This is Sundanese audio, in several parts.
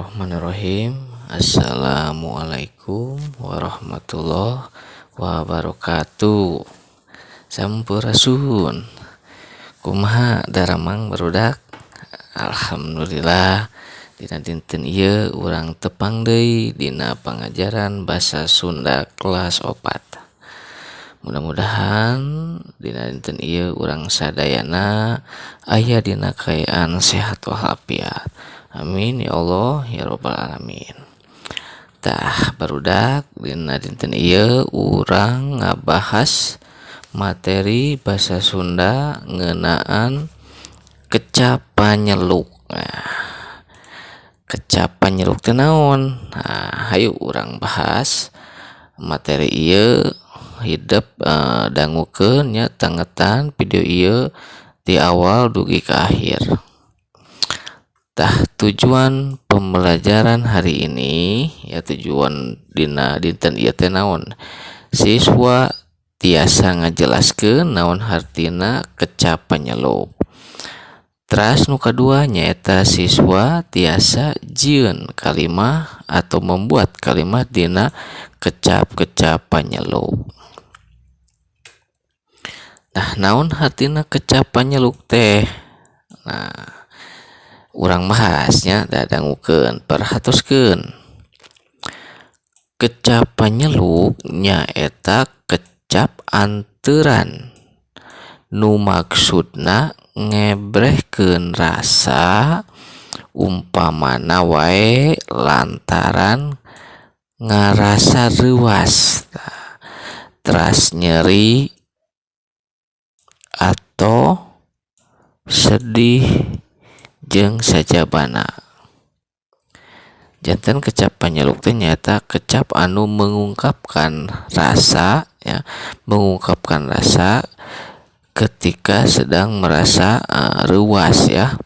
Bismillahirrahmanirrahim. Assalamualaikum warahmatullahi wabarakatuh. Sampurasun. Kumaha daramang barudak? Alhamdulillah, dina dinten ieu urang tepang deui dina pangajaran basa Sunda kelas 4. Mudah-mudahan dina dinten ieu urang sadayana aya dina kaayaan sehat walafiat. Amin ya Allah ya robbal alamin. Tah barudak, dina dinten ieu urang ngabahas materi basa Sunda ngeunaan kecap panyeluk. Nah, kecap panyeluk teh naon? Nah, hayu urang bahas materi ieu. Hidep dangukeun nya, tengetan video ieu di awal dugi ka akhir. Tah, tujuan pembelajaran hari ini ya, tujuan dina dinten ieu teh naon? Siswa tiasa ngajelaskeun naon hartina kecap panyeluk. Teras nu kadua nyaeta siswa tiasa jieun kalimah atau membuat kalimat dina kecap-kecap panyeluk. Nah, naon hartina kecap panyeluk teh? Nah, urang bahasnya, dangukeun, perhatoskeun. Kecap panyeluk nyaeta kecap anteuran nu maksudna ngebrehkeun rasa, umpamana wae lantaran ngarasa reuwas, teras nyeri atau sedih jeung sajabana. Janten kecap panyeluk teh nyaeta kecap anu mengungkapkan rasa ya, mengungkapkan rasa ketika sedang merasa reuwas ya.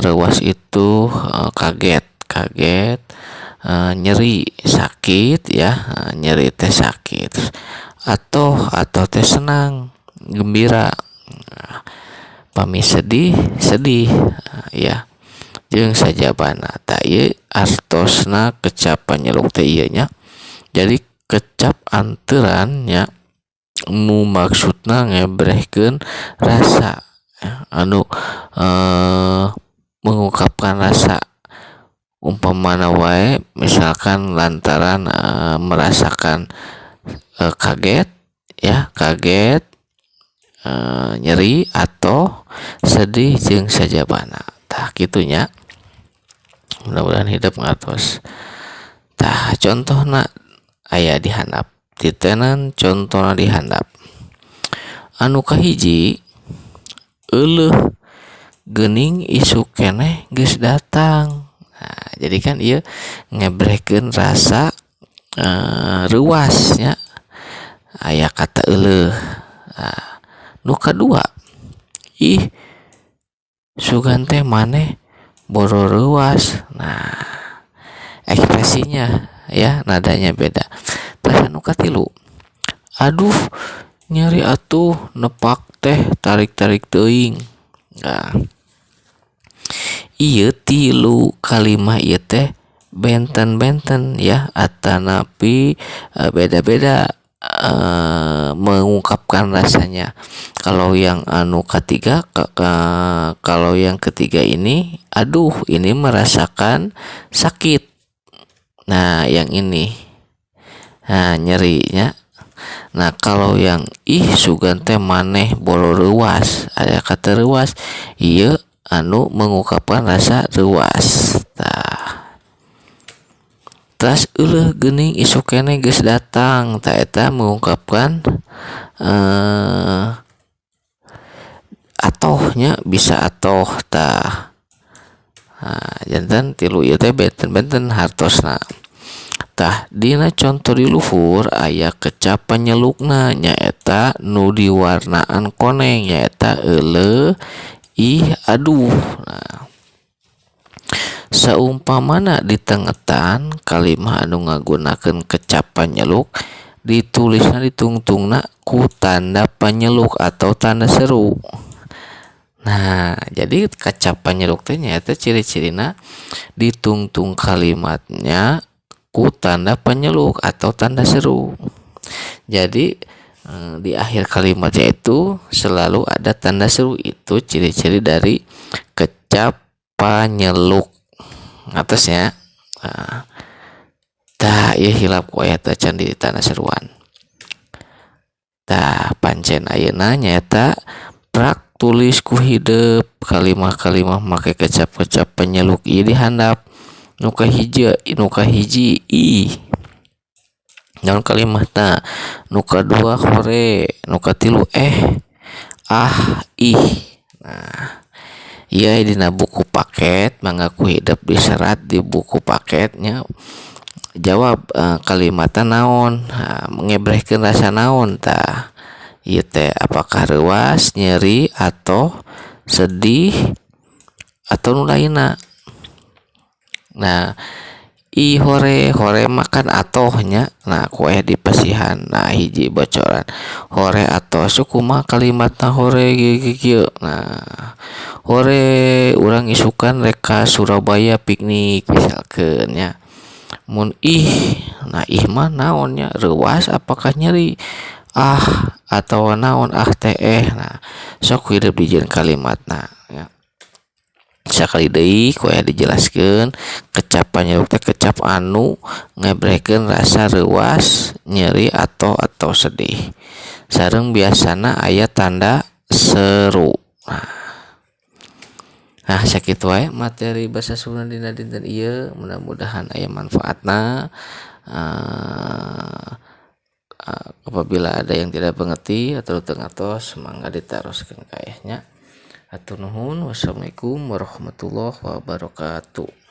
Reuwas itu kaget, kaget, nyeri, sakit ya, nyeri teh sakit atau teh senang, gembira. Nah, pami sedih, sedih ya, jeung sajabana. Tah, ieu artosna kecap panyeluk teh ieu nya. Jadi kecap anteuran nya, nu maksudna ngebrehkeun rasa ya, anu mengungkapkan rasa, umpamana wae misalkan lantaran merasakan kaget ya, kaget, nyeri atau sedih jeung sajabana. Tah, kitu nya, mudah-mudahan hidep ngartos. Tah, contohna aya di handap, titenan contohna di handap. Anu kahiji, "Euleuh, geuning isuk keneh geus datang." Nah, jadi kan ieu ngebrehkeun rasa reuwas nya, aya kata euleuh. Nah, nu kadua, "Ih, sugan teh maneh boro reuwas." Nah, ekspresinya ya, nadanya beda. Terus anu katilu, "Aduh, nyeri atuh nepak teh tarik-tarik teuing." Nah, ieu tilu kalimah ieu teh benten-benten ya, atanapi beda-beda mengungkapkan rasanya. Kalau yang anu ketiga, kalau yang ketiga ini, aduh, ini merasakan sakit. Nah, yang ini, nah, nyerinya. Nah, kalau yang "Ih, sugan teh maneh boro reuwas," ada kata reuwas, ieu anu mengungkapkan rasa reuwas. Tah, terus "Euleuh, geuning isuk keneh geus datang," tah eta mengungkapkan atohnya, bisa atoh. Tah. Nah, janten tilu ieu teh benten-benten hartosna. Tah, dina conto di luhur aya kecap panyelukna, nyaeta nu diwarnaan koneng, nyaeta euleuh, ih, aduh. Nah, saumpamana ditengetan kalimah anu ngagunakeun kecap panyeluk, ditulisna ditungtungna ku tanda panyeluk atau tanda seru. Nah, jadi kecap panyeluk teh nyaeta ciri-cirina ditungtung kalimatnya ku tanda penyeluk atau tanda seru. Jadi di akhir kalimatnya itu selalu ada tanda seru, itu ciri-ciri dari kecap panyeluk. Atasnya. Nah, tah ieu hilap ku aya teh can di tanda seruan. Tah pancen ayeuna nyaeta prak tulis ku hidep kalimah-kalimah make kecap-kecap penyeluk ieu di handap. Nu kahiji, nu kahiji ih. Naon kalimahna? Nu kadua hore, nu katilu eh, ah, ih. Nah, ieu dina buku paket mangga ku hidep diserat di buku paketnya. Jawab kalimatna naon, nah, ngebrehkeun rasa naon tah. Ieu teh apakah reuas, nyeri, atau sedih, atau nu lainna. Nah, i hore, hore makan atoh nya. Nah, ku aya dipasihan. Nah, hiji bocoran. Hore atoh sok kumaha kalimatna hore kieu. Nah, hore urang isukan rek ka Surabaya piknik misalkeun nya. Mun ih, nah ih mah naon nya, reuas apakah nyeri? Ah atau naon ah teh eh. Nah, sok hidup dijieun kalimatna ya. Sakali deui ku aya dijelaskeun kecap panyeluk teh kecap anu ngebrehkeun rasa reuas, nyeri atau sedih. Sareng biasana aya tanda seru. Nah, sakitu wae materi basa Sunda dina dinten ieu, mudah-mudahan aya manfaatna. Apabila ada yang tidak mengerti atau teu ngartos mangga ditaroskeun ka ayahnya. Hatur nuhun. Wassalamualaikum warahmatullahi wabarakatuh.